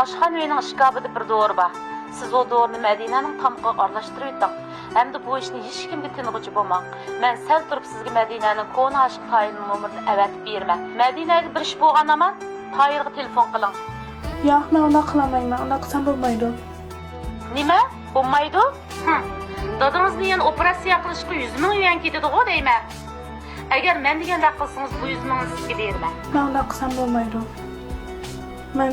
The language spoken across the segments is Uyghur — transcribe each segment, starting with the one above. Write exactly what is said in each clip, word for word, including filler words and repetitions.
ئاشخانا ئۆينىڭ ئىشكاپىدا بىر دورا بار. سىز ئۇ دورىنى مەدىنەنىڭ تامىقىغا ئارىلاشتۇرۇۋېتىڭ. ھەمدە بۇ ئىشنى ھېچكىمگە تىنغۇچە بولماڭ. مەن سەل تۇرۇپ سىزگە مەدىنەنىڭ كونا ئاشىقى تاھىرنىڭ نومۇرىنى ئەۋەتىپ بېرىمەن. مەدىنەگە بىر ئىش بولغان ھامان تاھىرغا تېلېفون قىلىڭ. ياق، مەن ئۇنداق قىلالمايمەن. ئۇنداق قىلسام بولمايدۇ. نېمە؟ بولمايدۇ؟ ھىم. دادىڭىزنى يەنە ئوپېراتسىيە قىلىشقا يۈز مىڭ يۈەن كېتىدىغۇ دەيمەن. ئەگەر مەن دېگەندەك قىلسىڭىز، بۇ يۈز مىڭنى سىزگە بېرىمەن. مەن ئۇنداق قىلسام بولمايدۇ. مەن،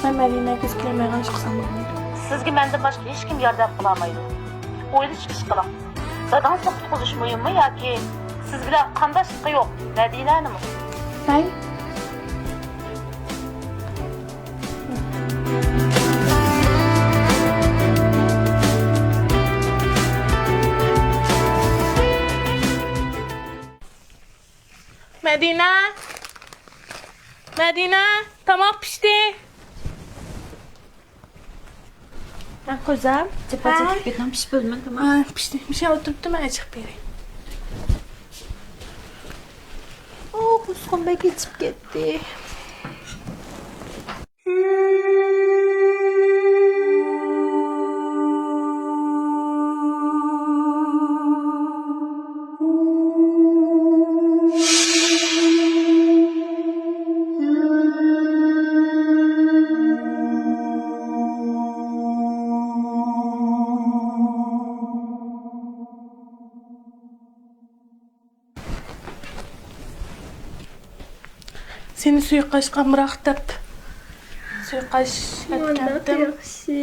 مەن مەدىنەگە يۈز كېلەلمەيدىغان ئىش قىلسام بولمايدۇ. سىزگە مەندىن باشقا ھېچكىم ياردەم قىلالمايدۇ. ئويلىشىپ ئىش قىلىڭ. دادىڭىزنى قۇتقۇزۇش مۇھىممۇ ياكى سىز بىلەن قانداشلىقى يوق مەدىنەنىمۇ؟ ھەي. مەدىنە! مەدىنە! تاماق پىشتى! ھە، قوزام، جاپا ھە. چېكىپ كەتمەڭ، پىشىپ بولىمەن، تاماق. ھە، پىشتى. مۇشۇ يەردە ئولتۇرۇپتۇ، مەن چىقىپ بېرەي. ئۇ، قۇسقۇم بەك ئېچىپ كەتتى. سېنى سۇيۇقئاشقا ئامراق دەپ، سۇيۇقئاش ئەتكەنتىم. ياخشى.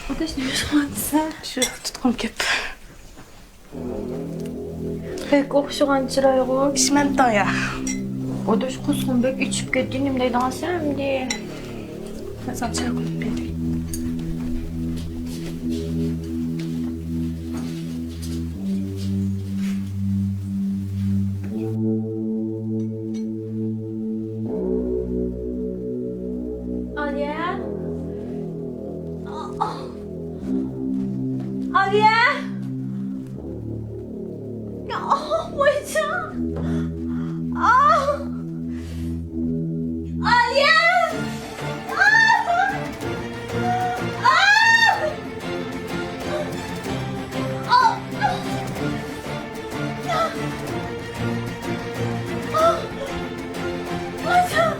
ئاداش، نېمە قىلىۋاتىسەن؟ شۇ تۇتقۇم كەپ. بەك ئوخشىغان چىرايغۇ. ئىچمەمتىڭ يا؟ ئاداش، قۇسقۇم بەك ئېچىپ كەتتى، نېمە دەيدىغانسەن ئەمدى؟ مەن ساڭا چاي قۇيۇپ بېرەي. ئالىيە! ئالىيە! ئاھ، ۋايجان! ئاھ! ئالىيە! ئاھ! ئاھ! ئاھ! ۋايجان!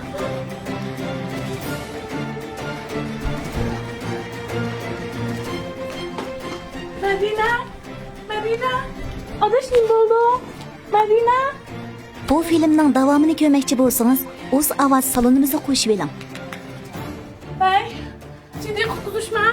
مەدىنە! مەدىنە! ئاداش، نېمە بولدى؟ مەدىنە! بۇ فىلىمنىڭ داۋامىنى كۆرمەكچى بولسىڭىز، ئۇز ئاۋاز سالونىمىزغا قوشۇۋېلىڭ. ھەي، سېنى قۇتقۇزۇشما؟